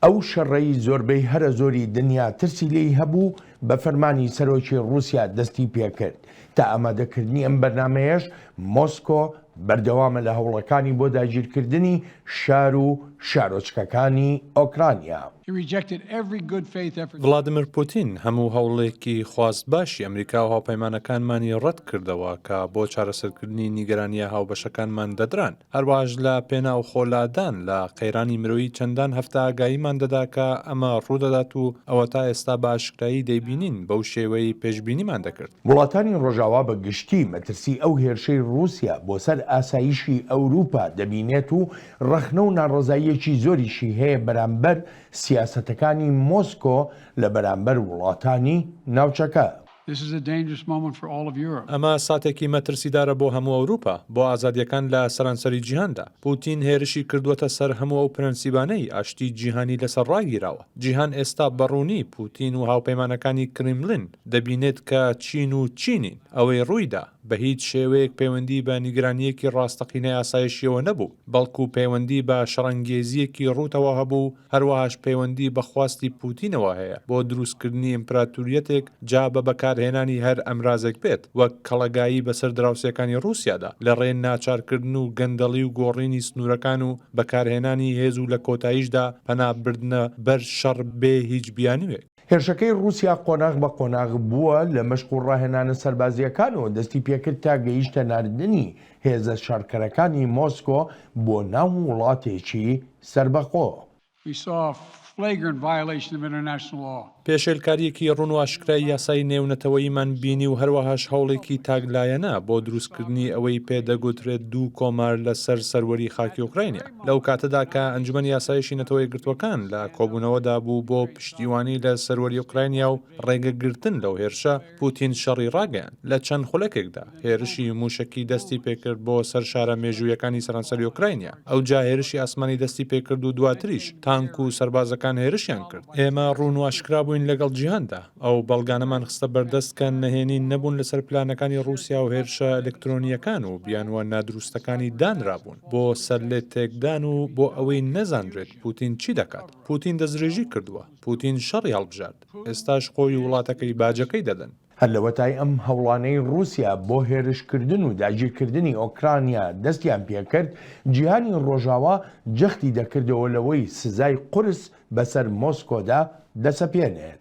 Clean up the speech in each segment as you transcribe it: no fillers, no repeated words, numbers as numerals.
ئەو شەڕەی زۆربەی هەرە زۆری دنیا ترسی لێی هەبوو، بە فەرمانی سەرۆکی ڕووسیا دەستی پێکرد. تا ئامادەکردنی ئەم بەرنامەیەش مۆسکۆ بەردەوامە لە هەوڵەکانی بۆ داگیرکردنی شار و شارۆچکەکانی ئۆکرانیا. ڤلادیمیر پوتین هەموو هەوڵێکی خواست باشی ئەمریکا و هاوپەیمانەکانمانی ڕەت کردەوە کە بۆ چارەسەرکردنی نیگەرانییە هاوبەشەکانمان دەدران. هەروەهاش لە پێناو خۆ لادان لە قەیرانی مرۆیی چەندان هەفتە ئاگاییمان دەدا کە ئەمە ڕوودەدات و ئەوەتا ئێستا بە ئاشکرایی دەیبینین بەو شێوەیەی پێشبینیمان دەکرد. وڵاتانی ڕۆژاوا بە گشتی مەترسی ئەو هێرشەی ڕووسیا بۆ سەر ئاسایشی ئەوروپا دەبینێت و ڕەخنە و ناڕەزاییەکی زۆریشی هەیە بەرامبەر سیاسەتەکانی مۆسکۆ لە بەرامبەر وڵاتانی ناوچەکە. ئەمە ساتێکی مەترسیدارە بۆ هەموو ئەوروپا، بۆ ئازادییەکان لە سەرانسەری جیهاندا. پوتین هێرشی کردووەتە سەر هەموو ئەو پرەنسیبانەی ئاشتی جیهانی لەسەر ڕاگیراوە. جیهان ئێستا بە ڕوونی پوتین و هاوپەیمانەکانی کریملن دەبینێت کە چین و چی نین. ئەوەی ڕوویدا بە هیچ شێوەیەک پەیوەندی بە نیگەرانییەکی ڕاستەقینەی ئاسایشییەوە نەبوو، بەڵکو پەیوەندی بە شەڕەنگێزییەکی ڕووتەوە هەبوو و هەروەهاش پەیوەندی بە خواستی پوتینەوە هەیە بۆ دروستکردنی ئیمپراتوریەتێک جا بە بەکارهێنانی هەر ئەمرازێک بێت وەک کەڵەگایی بەسەر دراوسێکانی ڕووسیادا لە ڕێ ناچارکردن و گەندەڵی و گۆڕینی سنوورەکان و بەکارهێنانی هێز و لە کۆتاییشدا پەنا بردنە بەر شەڕ بێ هیچ بیانووێک. هێرشەکەی ڕووسیا قۆناغ بە قۆناغ بووە، لە مەشق و ڕاهێنانە سەربازییەکانەوە دەستی پێکرد تا گەیشتە ناردنی هێزە شەڕکەرەکانی مۆسکۆ بۆ ناو وڵاتێکی سەربەخۆ. پێشێلکارییەکی ڕوون و ئاشکرای یاسای نێونەتەوەییمان بینی و هەروەهاش هەوڵێکی تاکلایەنە بۆ دروستکردنی ئەوەی پێدەگوترێت دوو کۆمار لەسەر سەروەری خاکی ئۆکرانیا لەو کاتەدا کە ئەنجومەنی ئاسایشی نەتەوە یەکگرتووەکان لە کۆبوونەوەدا بوو بۆ پشتیوانی لە سەروەری ئۆکرانیا و ڕێگەگرتن لەو هێرشە، پوتین شەڕی ڕاگەیاند. لە چەند خولەکێکدا هێرشی مووشەکی دەستی پێکرد بۆ سەر شارە مێژوویەکانی سەرانسەری ئۆکرانیا. ئەوجا هێرشی ئاسمانی دەستی پێکرد و دواتریش تانک و سەربازەکان هێرشیان کرد. ئێمە ڕوون و ئاشکرا بووین لەگەڵ جیهاندا. ئەو بەڵگانەمان خستە بەردەست کە نهێنی نەبوون لەسەر پلانەکانی ڕووسیا و هێرشە ئەلکترۆنییەکان و بیانووە نادروستەکانی دانرابوون بۆ سەرلێتێکدان و بۆ ئەوەی نەزانرێت پوتین چی دەکات. پوتین دەستدرێژی کردووە. پوتین شەڕی هەڵبژارد. ئێستاش خۆی و وڵاتەکەی باجەکەی دەدەن. هەر لەوەتای ئەم هەوڵانەی ڕووسیا بۆ هێرشکردن و داگیرکردنی ئۆکرانیا دەستیان پێکرد، جیهانی ڕۆژاوا جەختی دەکردەوە لەوەی سزای قورس بەسەر مۆسکۆدا دەسەپێنێت.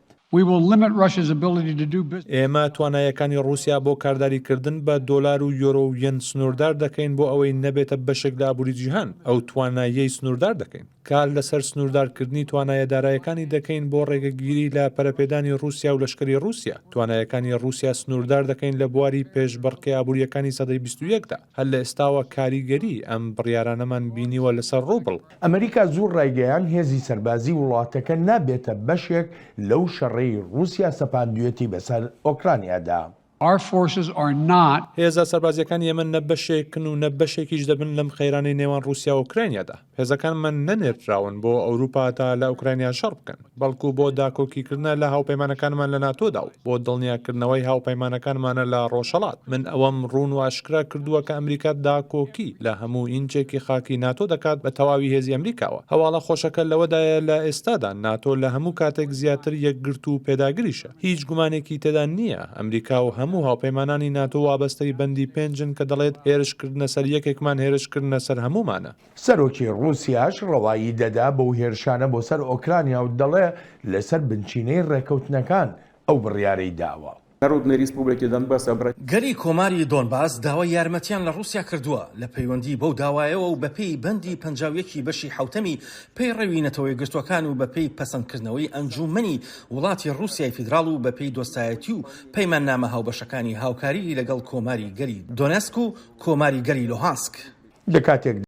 ئێمە تواناییەکانی ڕووسیا بۆ کارداریکردن بە دۆلار و یۆرۆ و یەن سنووردار دەکەین بۆ ئەوەی نەبێتە بەشێک لە ئابووری جیهان، ئەو تواناییەی سنووردار دەکەین. کار لەسەر سنووردارکردنی توانایە دارایەکانی دەکەین بۆ ڕێگەگیری لە پەرەپێدانی ڕووسیا و لەشکری ڕووسیا. توانایەکانی ڕووسیا سنووردار دەکەین لە بواری پێشبڕکێ ئابوورییەکانی سەدەی 21 دا. هەر لە ئێستاوە کاریگەری ئەم بڕیارانەمان بینیوە لەسەر ڕوبڵ. ئەمریکا زوو ڕایگەیاند هێزی سەربازی وڵاتەکە نابێتە بەشێک لەو شەڕەی ڕووسیا سەپاندویەتی بەسەر ئۆکرانیادا. Our forces are not. هێزە سەربازییەکانی ئێمە نە بەشێکن و نە بەشێکیش دەبن لەم قەیرانەی نێوان ڕووسیا و ئۆکرانیادا. هێزەکانمان نەنێردراون بۆ ئەوروپا تا لە ئۆکرانیا شەڕ بکەن، بەڵکو بۆ داکۆکیکردنە لە هاوپەیمانەکانمان لە ناتۆدا و بۆ دڵنیاکردنەوەی هاوپەیمانەکانمانە لە ڕۆژهەڵات. من ئەوەم ڕوون و ئاشکرا کردووە کە ئەمریکا داکۆکی لە هەموو ئینچێکی خاکی ناتۆ دەکات بە تەواوی هێزی ئەمریکاوە. هەواڵە خۆشەکە لەوەدایە لە ئێستادا ناتۆ لە هەموو کاتێک زیاتر یەکگرتوو و پێداگریشە. هیچ گومانێکی تێدا نییە ئەمریکا و هەموو هاوپەیمانانی ناتۆ وابەستەی بەندی پێنجن کە دەڵێت هێرشکردنە سەر یەکێکمان هێرشکردنە سەر هەموومانە. سەرۆکی ڕووسیاش ڕەوایی دەدا بەو هێرشانە بۆ سەر ئۆکرانیا و دەڵێ لەسەر بنچینەی ڕێکەوتنەکان ئەو بڕیارەی داوە. گەلی کۆماری دۆنباس داوای یارمەتیان لە ڕووسیا کردووە لە پەیوەندی بەو داوایەوە و بەپێی بەندی 51 ی بەشی حەوتەمی پەیڕەوی نەتەوەیەکگرتووەکان و بەپێی پەسەندکردنەوەی ئەنجوومەنی وڵاتی ڕووسیای فیدراڵ و بەپێی دۆستایەتی و پەیماننامە هاوبەشەکانی هاوکاریی لەگەڵ کۆماری گەلی دۆنێسک و کۆماری گەلی لوهانسک. لە کاتێکدا.